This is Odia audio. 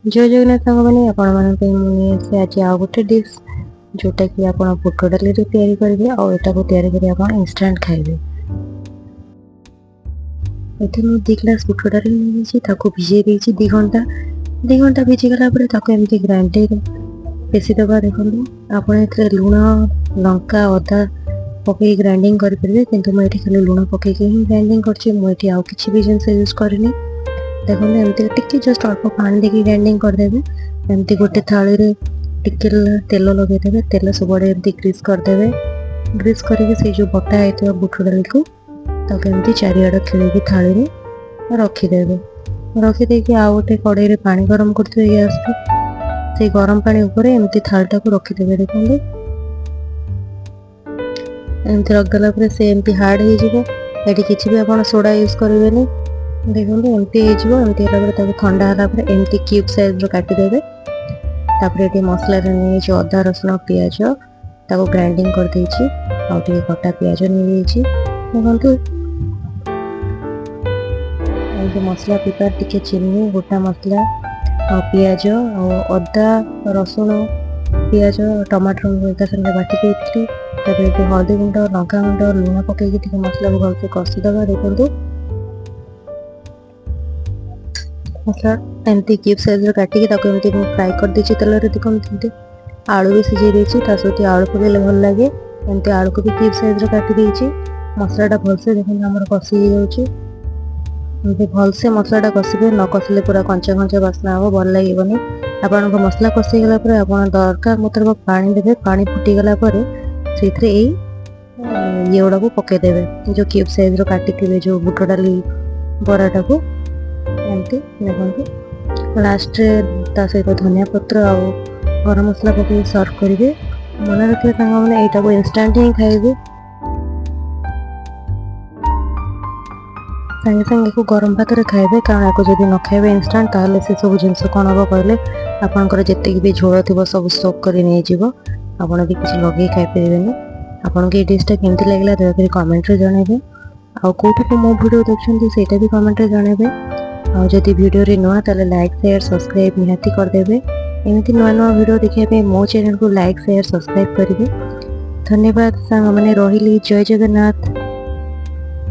ଜୟ ଜଗନ୍ନାଥ ସାଙ୍ଗମାନେ, ଆପଣମାନଙ୍କ ପାଇଁ ମୁଁ ନେଇ ଆସିଛି ଆଜି ଆଉ ଗୋଟେ ଡିଶ୍, ଯେଉଁଟାକି ଆପଣ ବୁଟ ଡାଲିରେ ତିଆରି କରିବେ ଆଉ ଏଟାକୁ ତିଆରି କରି ଆପଣ ଇନଷ୍ଟାଣ୍ଟ ଖାଇବେ। ଏଠି ମୁଁ 2 ଗ୍ଲାସ୍ ବୁଟ ଡାଲି ନେଇଯାଇଛି, ତାକୁ ଭିଜେଇ ଦେଇଛି 2 ଘଣ୍ଟା। 2 ଘଣ୍ଟା ଭିଜିଗଲା ପରେ ତାକୁ ଏମିତି ଗ୍ରାଇଣ୍ଡର ପେଶିଦେବା। ଦେଖନ୍ତୁ, ଆପଣ ଏଥିରେ ଲୁଣ, ଲଙ୍କା, ଅଦା ପକେଇକି ଗ୍ରାଇଣ୍ଡିଙ୍ଗ କରିପାରିବେ, କିନ୍ତୁ ମୁଁ ଏଠି ଖାଲି ଲୁଣ ପକେଇକି ହିଁ ଗ୍ରାଇଣ୍ଡିଙ୍ଗ କରିଛି। ମୁଁ ଏଠି ଆଉ କିଛି ବି ଜିନିଷ ୟୁଜ୍ କରିନି। ଦେଖନ୍ତୁ, ଏମିତି ଟିକେ ଜଷ୍ଟ ଅଳ୍ପ ପାଣି ଦେଇକି ଗ୍ରାଇଣ୍ଡିଙ୍ଗ କରିଦେବେ। ଏମିତି ଗୋଟେ ଥାଳିରେ ଟିକେ ତେଲ ଲଗେଇଦେବେ, ତେଲ ସବୁଆଡ଼େ ଏମିତି ଗ୍ରୀସ୍ କରିଦେବେ। ଗ୍ରୀସ୍ କରିକି ସେଇ ଯେଉଁ ବଟା ହେଇଥିବା ବୁଟ ଡାଲିକୁ ତାକୁ ଏମିତି ଚାରିଆଡ଼େ ଖେଳିକି ଥାଳିରେ ରଖିଦେବେ। ରଖିଦେଇକି ଆଉ ଗୋଟେ କଡ଼େଇରେ ପାଣି ଗରମ କରୁଥିବେ ଗ୍ୟାସ୍ରେ, ସେଇ ଗରମ ପାଣି ଉପରେ ଏମିତି ଥାଳିଟାକୁ ରଖିଦେବେ। ଦେଖନ୍ତୁ, ଏମିତି ରଖିଦେଲା ପରେ ସେ ଏମିତି ହାର୍ଡ଼ ହେଇଯିବ। ଏଠି କିଛି ବି ଆପଣ ସୋଡ଼ା ୟୁଜ୍ କରିବେନି। ଦେଖନ୍ତୁ, ଏମିତି ହେଇଯିବ। ଏମିତି ହେଲା ପରେ ତାକୁ ଥଣ୍ଡା ହେଲା ପରେ ଏମିତି କ୍ୟୁବ୍ ସାଇଜ୍ର କାଟିଦେବେ। ତାପରେ ଏଠି ମସଲାରେ ନେଇଯାଇଛି ଅଦା, ରସୁଣ, ପିଆଜ, ତାକୁ ଗ୍ରାଇଣ୍ଡିଙ୍ଗ କରିଦେଇଛି। ଆଉ ଟିକେ କଟା ପିଆଜ ନେଇଯାଇଛି। ଦେଖନ୍ତୁ, ଏମିତି ମସଲା ପ୍ରିପେୟାର, ଟିକେ ଚିନି, ଗୋଟା ମସଲା ଆଉ ପିଆଜ ଆଉ ଅଦା, ରସୁଣ, ପିଆଜ, ଟମାଟର ଏକା ସାଙ୍ଗରେ ବାଟି ଦେଇଥିଲି। ତାପରେ ଏଠି ହଳଦୀ ଗୁଣ୍ଡ, ଲଙ୍କା ଗୁଣ୍ଡ, ଲୁଣ ପକେଇକି ଟିକେ ମସଲାକୁ ଭଲସେ କଷିଦେବା। ଦେଖନ୍ତୁ, ମସଲା ଏମିତି କ୍ୟୁବ୍ ସାଇଜ୍ର କାଟିକି ତାକୁ ଏମିତି ମୁଁ ଫ୍ରାଏ କରିଦେଇଛି ତେଲରେ। ଦେଖନ୍ତୁ, ଏମିତି ଆଳୁ ବି ସିଝେଇ ଦେଇଛି, ତା ସହିତ ଆଳୁ ପକେଇଲେ ଭଲ ଲାଗେ। ଏମିତି ଆଳୁକୁ ବି କ୍ୟୁବ୍ ସାଇଜ୍ର କାଟି ଦେଇଛି। ମସଲାଟା ଭଲସେ ଦେଖନ୍ତୁ ଆମର କଷି ହେଇଯାଉଛି। ଏମିତି ଭଲସେ ମସଲାଟା କଷିବେ, ନ କଷିଲେ ପୁରା କଞ୍ଚା କଞ୍ଚା ବାସ୍ନା ହେବ, ଭଲ ଲାଗିବନି। ଆପଣଙ୍କ ମସଲା କଷି ହେଇଗଲା ପରେ ଆପଣ ଦରକାର ମୁତାବକ ପାଣି ଦେବେ। ପାଣି ଫୁଟିଗଲା ପରେ ସେଇଥିରେ ଏଇ ଇଏ ଗୁଡ଼ାକୁ ପକେଇଦେବେ, ଯେଉଁ କ୍ୟୁବ୍ ସାଇଜ୍ର କାଟିଥିବେ ଯେଉଁ ବୁଟ ଡାଲି ବରାଟାକୁ। ଏମିତି ଦେଖନ୍ତୁ, ଲାଷ୍ଟରେ ତା ସହିତ ଧନିଆ ପତ୍ର ଆଉ ଗରମ ମସଲା ପକେଇକି ସର୍ଭ କରିବେ। ମନେ ରଖିବେ ସାଙ୍ଗମାନେ, ଏଇଟାକୁ ଇନଷ୍ଟାଣ୍ଟ ହିଁ ଖାଇବେ। ସାଙ୍ଗେ ସାଙ୍ଗେ ଏକୁ ଗରମ ଭାତରେ ଖାଇବେ, କାରଣ ୟାକୁ ଯଦି ନ ଖାଇବେ ଇନଷ୍ଟାଣ୍ଟ ତାହେଲେ ସେସବୁ ଜିନିଷ କ'ଣ ହେବ କହିଲେ, ଆପଣଙ୍କର ଯେତିକି ବି ଝୋଳ ଥିବ ସବୁ ସୋକ୍ କରି ନେଇଯିବ, ଆପଣ ବି କିଛି ଲଗେଇ ଖାଇପାରିବେନି। ଆପଣଙ୍କୁ ଏଇ ଡିଶ୍ଟା କେମିତି ଲାଗିଲା ଦୟାକରି କମେଣ୍ଟରେ ଜଣାଇବେ। ଆଉ କେଉଁଠୁ ମୋ ଭିଡ଼ିଓ ଦେଖୁଛନ୍ତି ସେଇଟା ବି କମେଣ୍ଟରେ ଜଣାଇବେ। ଆଉ ଯଦି ଭିଡ଼ିଓରେ ନୂଆ ତାହେଲେ ଲାଇକ୍, ସେୟାର, ସବସ୍କ୍ରାଇବ୍ ନିହାତି କରିଦେବେ। ଏମିତି ନୂଆ ନୂଆ ଭିଡ଼ିଓ ଦେଖିବା ପାଇଁ ମୋ ଚ୍ୟାନେଲକୁ ଲାଇକ୍, ସେୟାର, ସବସ୍କ୍ରାଇବ୍ କରିବେ। ଧନ୍ୟବାଦ ସାଙ୍ଗମାନେ, ରହିଲି। ଜୟ ଜଗନ୍ନାଥ।